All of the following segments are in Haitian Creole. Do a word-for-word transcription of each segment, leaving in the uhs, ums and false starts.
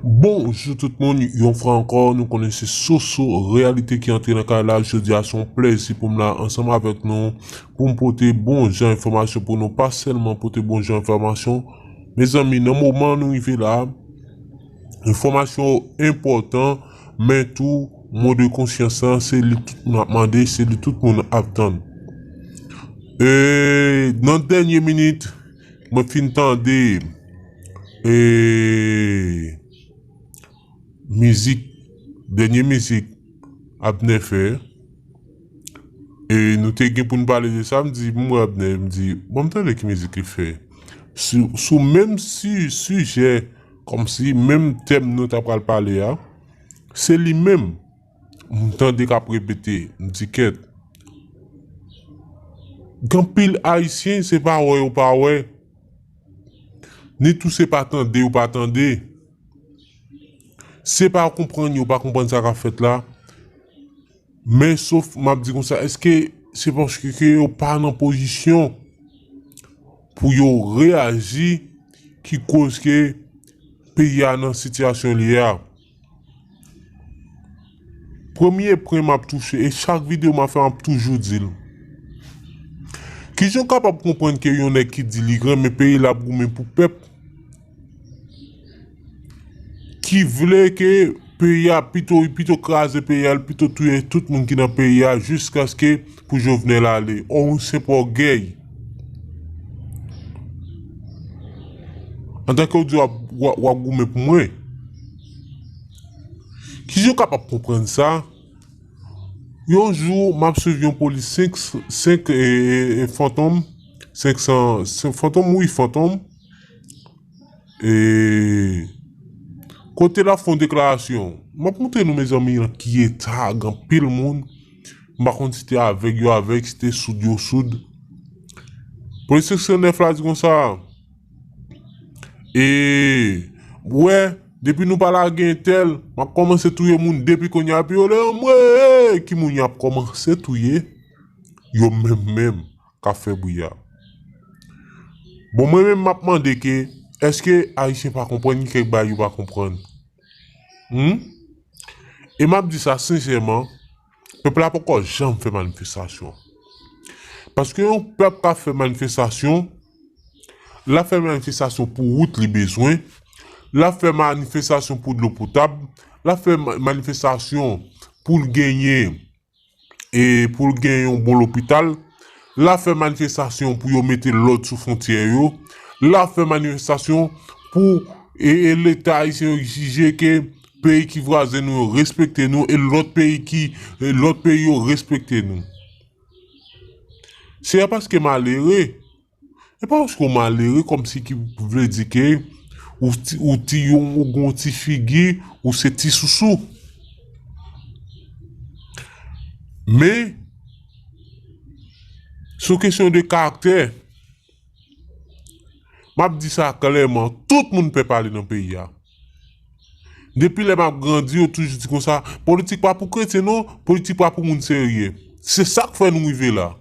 Bonjou tout moun, yon fwa ankò, nou konnen se Soso Reyalite ki antre nan kay la. Jodi a, se yon plezi pou m la ansanm avèk nou, pou m pote bon jan enfòmasyon pou nou, pa sèlman pote bon jan enfòmasyon. Mezanmi, nan moman nou rive la, enfòmasyon yo enpòtan, men tou, mo de konsyans lan, se li tout moun ap mande, se li tout moun ap tann. E, nan dènye minit, mwen fin tande, e, mizik, dènye mizik Abner fè. E nou te gen pou n pale de sa, m di, m wè Abner, m di, bon, m tande ki mizik li fè. Sou, sou menm si, sijè, kòmsi menm tèm nou ta pral pale a, se li menm. M tande k ap repete, m di kèt. Gen anpil Ayisyen, se pa wè yo pa wè, ni tou se pa tande yo pa tande. Se pa konprann yo pa konprann sa k ap fèt la. Men sof, m ap di konsa, èske se paske ke yo pa nan pozisyon pou yo reyaji ki koz ke peyi a nan sitiyasyon li ye a? Premye pwen m ap touche, e chak videyo m ap fè, m ap toujou di l. Kijan w kapab konprann ke yon nèg ki di li renmen peyi l ap goumen pou pèp, ki vle ke peyi a pito, pito kraze peyi a, pito touye tout moun ki nan peyi a jiskaske pou Jovenel ale? Ò, yon senp ògèy. Antanke w di w ap, w ap, w ap goumen pou mwen. Kijan w kapab konprann sa? Yon jou, m ap swiv yon polis senk, senk, e, e, e, Fantom, senk san, senk Fantom, wi, Fantom. E, kote l ap fè yon deklarasyon. M ap montre nou, mezanmi, nan ki eta gen anpil moun. M pa konn si te avèg yo avèg, si te soud yo soud. Polis senk san nèf la di konsa, e, wè, depi nou pa lage entèl, m ap kòmanse touye moun depi kounye a, epi yo lè anmwe, ki moun y ap kòmanse touye? Yo menm menm k ap fè bri a. Bon, mwen menm, m ap mande ke, èske Ayisyen pa konprann, gen kèk bagay yo pa konprann? Hmm? E m ap di sa sensèman, pèp la poko janm fè manifestasyon. Paske yon pèp ka fè manifestasyon, l ap fè manifestasyon pou wout li bezwen, l ap fè manifestasyon pou dlo potab, l ap fè ma-, manifestasyon pou l genyen, e pou l gen yon bon lopital, l ap fè manifestasyon pou yo mete lòd sou fwontyè yo, l ap fè manifestasyon pou, e, e Leta ayisyen yo egzije ke peyi ki vwazen nou yo respekte nou e lòt peyi ki, e lòt peyi yo respekte nou. Se pa paske malere, e pa paske w malere kòmsi ki vle di ke ou ti, ou ti yon, ou gon ti figi, ou se ti sousou. Men, se yon kesyon de karaktè. M ap di sa klèman, tout moun pè pale nan peyi a. Depi lè m ap grandi, yo toujou di konsa, politik pa pou kretyen non, politik pa pou moun serye. Se sa k fè nou rive la.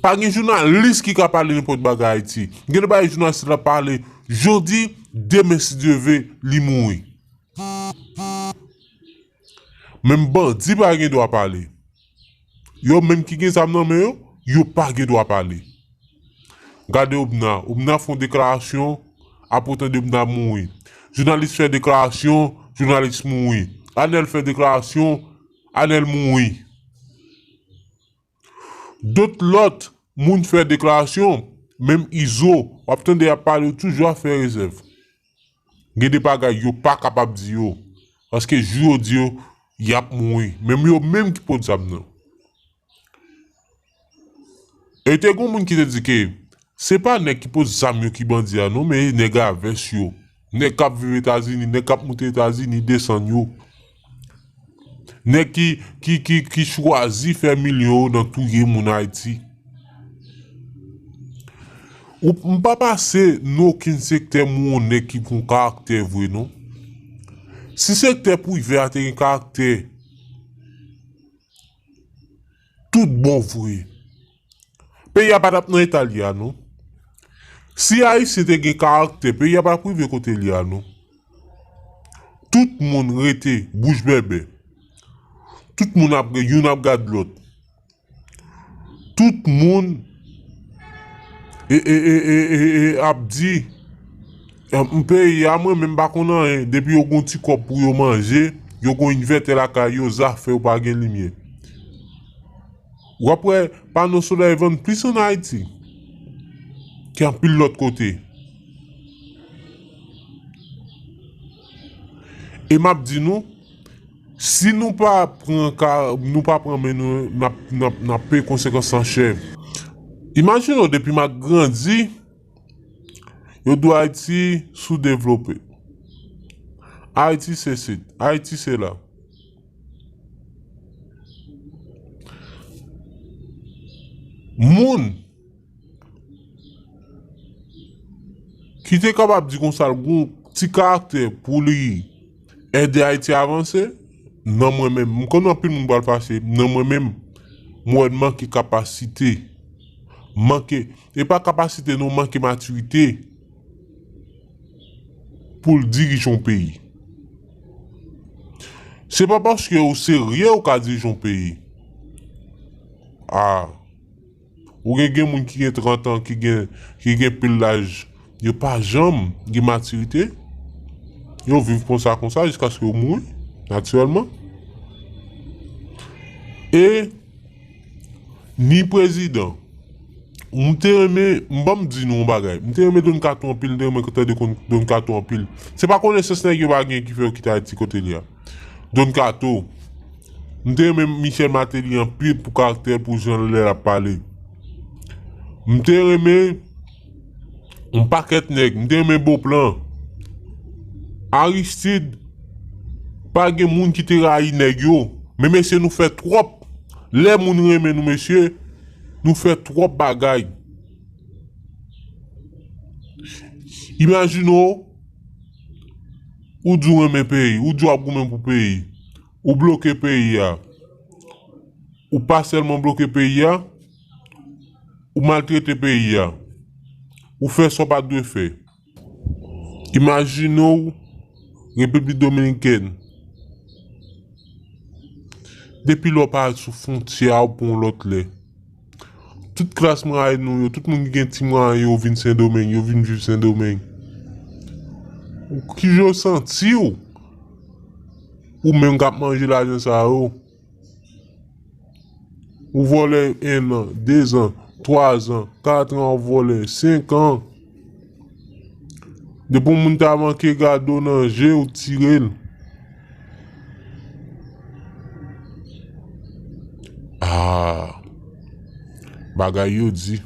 Pa gen jounalis ki ka pale nenpòt bagay Ayiti. Gen de bagay jounalis la pale jodi, demen si Dye ve, li mouri. Menm bandi pa gen dwa pale. Yo menm ki gen zam nan men yo, yo pa gen dwa pale. Gade Obna. Obna fè yon deklarasyon, apre w tande Obna mouri. Jounalis fè deklarasyon, jounalis mouri. Anèl fè deklarasyon, Anèl mouri. Dòt lòt moun fè deklarasyon, menm Izo, w ap tande y ap pale, yo toujou ap fè rezèv. Gen de bagay yo pa kapab di yo, paske jou yo di yo, y ap mouri. Menm yo menm ki pot zam nan. E te gon moun ki te di ke se pa nèg ki pot zam yo ki bandi a non, men nèg a vès yo. Nèg k ap viv Etazini, nèg k ap moute Etazini, desann yo. Nèg ki, ki, ki, ki chwazi fè milyon yo nan touye moun Ayiti. Ou, m pa pase nan okenn sektè m wè yon nèg ki gon karaktè vre non. Si sektè prive a te gen karaktè, tout bon vre, peyi a pa t ap nan eta li a non. Si Ayisyen te gen karaktè, peyi a pa t ap rive kote li a non. Tout moun rete bouch bèbè. Tout moun ap, youn ap gad lòt. Tout moun e, e, e, e, e, e ap di, "M, peyi a, mwen menm pa konn anyen." Depi yo gon ti kòb pou yo manje, yo gon envètè lakay yo, zafè yo, pa gen limyè. W ap wè pano solèy vann plis ann Ayiti ke anpil lòt kote. E m ap di nou, si nou pa pran ka, nou pa pran men nou, n ap, n ap, n ap peye konsekans an chè. Imajine w, depi m ap grandi, yo di w Ayiti soudevlope. Ayiti sesi, Ayiti sela. Moun ki te kapab di konsa l gon ti karaktè pou li ede Ayiti avanse, nan mwen menm, m konnen anpil moun pral fache, nan mwen menm, m wè l manke kapasite. Manke, e pa kapasite non, manke matirite pou l dirije yon peyi. Se pa paske ou serye ou ka dirije yon peyi. Ah. Ou gen, gen moun ki gen trant an, ki gen, ki gen pil laj, yo pa janm gen matirite. Yo viv konsa, konsa, jiskaske yo mouri, natirèlman. E ni prezidan. M te renmen, m, ban m di nou yon bagay. M te renmen Don Kato anpil, m te renmen tande Don Kato anpil. Se pa konesans nèg yo pa gen ki fè yo kite Ayiti kote li a. Don Kato, m te renmen Michel Martelly anpil pou karaktè l, pou jan lè l ap pale. M te renmen yon pakèt nèg, m te renmen Beauplan. Aristide, pa gen moun ki te rayi nèg yo. Men mesye, nou fè twòp. Lè moun renmen nou, mesye, nou fè twòp bagay. Imajine w, ou di w renmen peyi, ou di w ap goumen pou peyi, ou bloke peyi a, ou pa sèlman bloke peyi a, ou maltrete peyi a, ou fè sa w pa t dwe fè. Imajine w Repiblik Dominikèn. Depi lè w parèt sou fwontyè a, ou pran yon lòt lè. Tout klas mwayen nou yo, tout moun ki gen ti mwayen yo vin Sendomeng, yo vin viv Sendomeng. Kijan w santi w? Ou menm k ap manje lajan sa yo. Ou vòlè en an, de zan, twa zan, kat an, ou vòlè senk an. Depi yon moun ta manke gade w nan je, ou tire l. Ah, bagay yo di.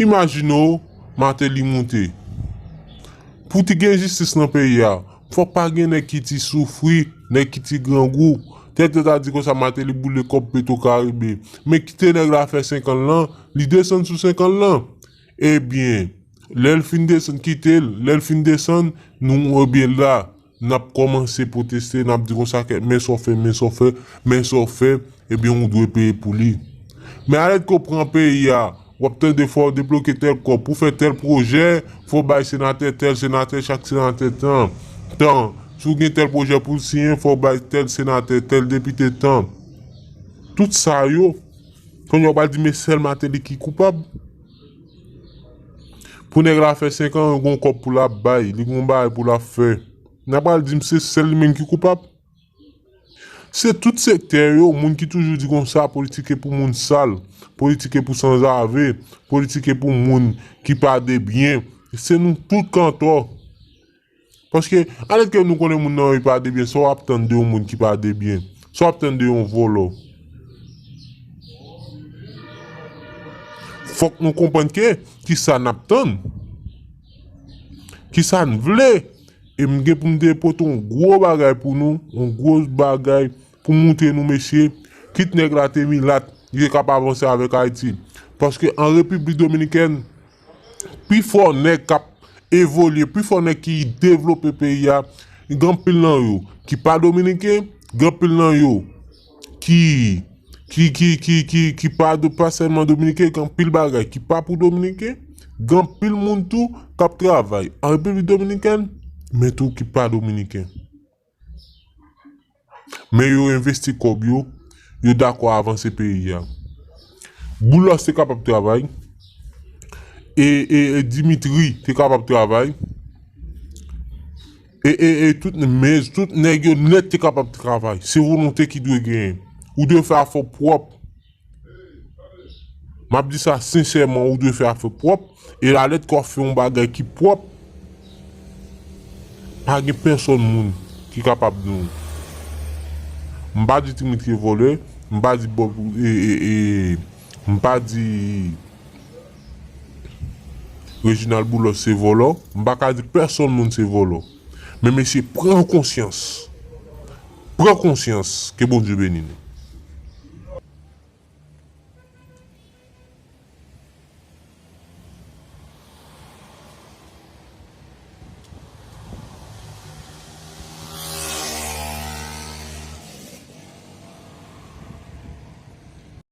Imajine w, Martelly moute. Pou te gen jistis nan peyi a, fòk pa gen nèg ki ti soufri, nèg ki ti grangou. Tèt yo ta di konsa Martelly boule kòb Petro Caribe. Men kite nèg la fè senk an lan, li desann sou senk an lan. Ebyen, lè l fin desann, kite l, lè l fin desann, nou, ebyen la, n ap kòmanse pwoteste, n ap di konsa, kèt, men sa w fè, men sa w fè, men sa w fè, ebyen, ou dwe peye pou li. Men alèske w pran peyi a, w ap tande fò w debloke tèl kòb, pou fè tèl pwojè, fò w bay senatè tèl, senatè, chak senatè tan, tan. Si w gen tèl pwojè pou w siyen, fò w bay tèl senatè, tèl depite tan. Tout sa yo, kounye a w pral di, men sèl Martelly ki koupab. Pou nèg la fè senk an, gon kòb pou l ap bay, li gon bagay pou l ap fè. N a pral di m se sèl li menm ki koupab? Se tout sektè yo, moun ki toujou di konsa, politik e pou moun sal, politik e pou sanzave, politik e pou moun ki pa debyen. Se nou tout k antò. Paske, alèske nou konnen moun nan yo pa debyen, sa w ap tann de yon moun ki pa debyen? Sa w ap tann de yon vòlò? Fòk nou konprann ke, kisa n ap tann? Kisa n vle? E m gen pou m te pote yon gwo bagay pou nou, yon gwo bagay pou montre nou, mesye, kit nèg la te milat, li te kab avanse avèk Ayiti. Paske an Repiblik Dominikèn, pifò nèg k ap evolye, pifò nèg ki devlope peyi a, gen anpil nan yo ki pa dominiken, gen anpil nan yo ki, ki, ki, ki, ki, ki pa do-, pa sèlman dominiken, gen anpil bagay ki pa pou dominiken, gen anpil moun tou k ap travay an Repiblik Dominikèn, men tou ki pa dominiken. Men yo envesti kòb yo, yo dakò avanse peyi a. Boulos te kapab travay, e, e, e Dimitri te kapab travay, e, e, e tout, men tout nèg yo nèt te kapab travay. Se volonte ki dwe genyen. Ou dwe fè afè w pwòp. M ap di sa sensèman, ou dwe fè afè pwòp, e lalèt kò fè yon bagay ki pwòp, pa gen pèsonn moun ki kapab di w. M pa di Dimitri vòlè, m pa di Bob, e, e, e, m pa di Reginald Boulos se vòlò, m pa ka di pèsonn moun se vòlò. Men mesye, pran konsyans. Pran konsyans, ke Bondye beni nou.